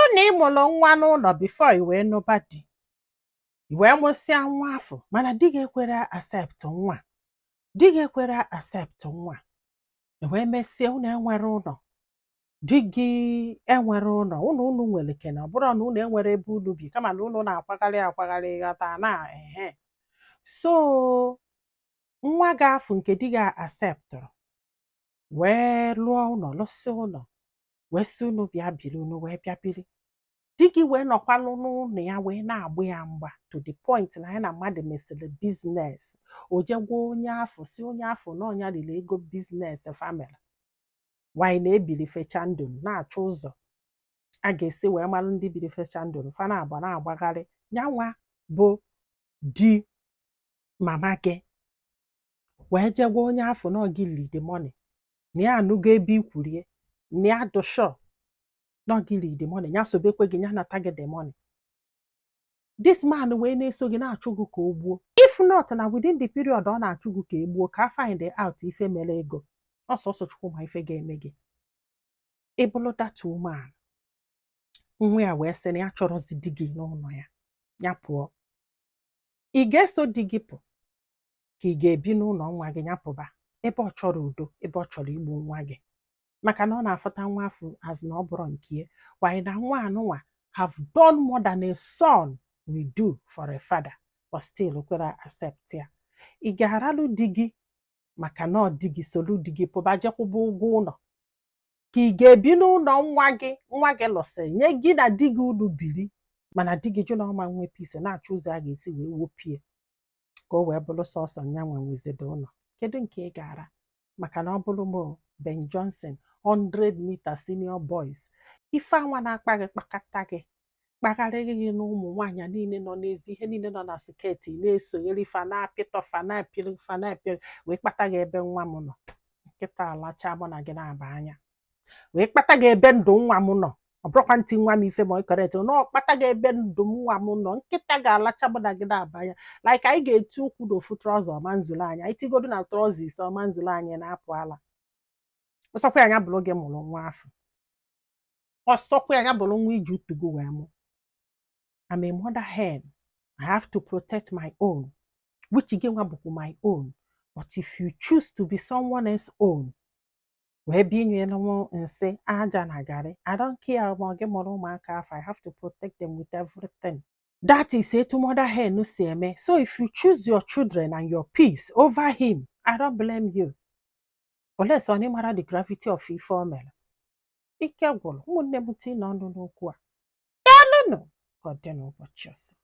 Bụrụ na ị mụrụ nwa n'ụlọ before i wee nụba di, i wee mụsịa nwa afọ, mana di gị ekwere accept nwa, di gị ekwere accept nwa, e wee mesie unu enwere ụlọ, di gị enwere ụlọ, ụlọ unu nwere kene, ọ bụrụ na unu enwere ebe unu bi, kama na unu na-akwagharị akwagharị, ghọta na ehe. So nwa gị afụ nke di gị acceptụrụ wee lụọ ụlọ, lụsị ụlọ, wee sị unu bịa biri, unu wee bịa biri, di gị wee nọkwalụ n'ụlọ ya wee na-agba ya mgba to the point na ya na mmadụ mesịrị business, o jee gwa onye afọ, si onye afọ na ọnya riri ego business family wanyị na-ebili fecha ndụ, na-achọ ụzọ a ga-esi wee malụ ndị biri fecha ndụ fa na-agba na-agbagharị. Nyanwa bụ di mama gị wee jee gwa onye afọ na ọ gị li the money, na ya anụgo ebe i kwurie, na ya dụ sure na ọ gị li the money, ya sobekwe gị, ya nata gị the money. This man wee na-eso gị, na-achụ gị ka o gbuo. If not na within the period ọ na-achụ gị ka e gbuo, ka a find out ife mere ego ọsọsọ. Chukwu ma ife ga-eme gị. Ị bụrụ that woman, nwa ya wee sị na ya chọrọzi di gị n'ụlọ ya, ya pụọ, ị ga-eso di gị pụ, ka ị ga-ebi n'ụlọ nwa gị ya pụba, ebe ọ chọrọ udo, ebe ọ chọrọ igbu nwa gị, maka na ọ na-afụta nwa afọ as na ọ bụrụ nke ya? Why na nwa anụnwa have done more than a son will do for a father, but still kwere accept ya. Ị ga-aralụ di gị maka na ọ di gị, solu di gị pụba, jekwụba ụgwọ ụlọ, ka ị ga-ebi n'ụlọ nwa gị, nwa gị lụsịrị nye gị na di gị unu biri, mana di gị jụ na ọma nwe peace, na-achọ ụzọ a ga-esi wee wopie ka o wee bụrụ sọsọ nya nwe nwezido ụlọ? Kedu nke ị ga-ara? Maka na ọ bụrụ m Ben Johnson 100 meter senior boys, ife anwa na-akpa gị, kpakata gị, kpagharịrị gị na ụmụ nwaanyị niile nọ n'ezi, ihe niile nọ na skirt, na-esogheri fa, na-apịtọ fa, na-apịrị fa, na-apịrị, wee kpata gị ebe nwa m nọ nkịta alacha mụ na gị na-aba anya, wee kpata gị ebe ndụ nwa m nọ. Ọ bụrụkwa ntị nwa m ife ma ọ correct na ọ kpata gị ebe ndụ nwa m nọ, nkịta ga-alacha mụ na gị na-aba anya. Like anyị ga-eti ụkwụ n'ofu trouser, ọma nzụlọ anyị, anyị tigodo na trouser 5, ọma nzụlọ anyị na-apụ ala. Ọsọkwa ya bụrụ gị mụrụ nwa afọ, ọsọkwa ya bụrụ nwa iji utugo wee mụ. I'm a mother hen. I have to protect my own, which gị nwa bụkwa my own. But if you choose to be someone else own, wee bịa inyere m nsị aja na garị, I don't care ma gị mụrụ ụmụaka afọ. I have to protect them with everything. That is etu mother hen si eme. So if you choose your children and your peace over him, I don't blame you, unless ọ mara the gravity of ife o mere. Ike gwụrụ ụmụnne m tii n'ọnụ n'okwu a. Daalụnụ, ka ọ dị n'ụbọchị ọzọ.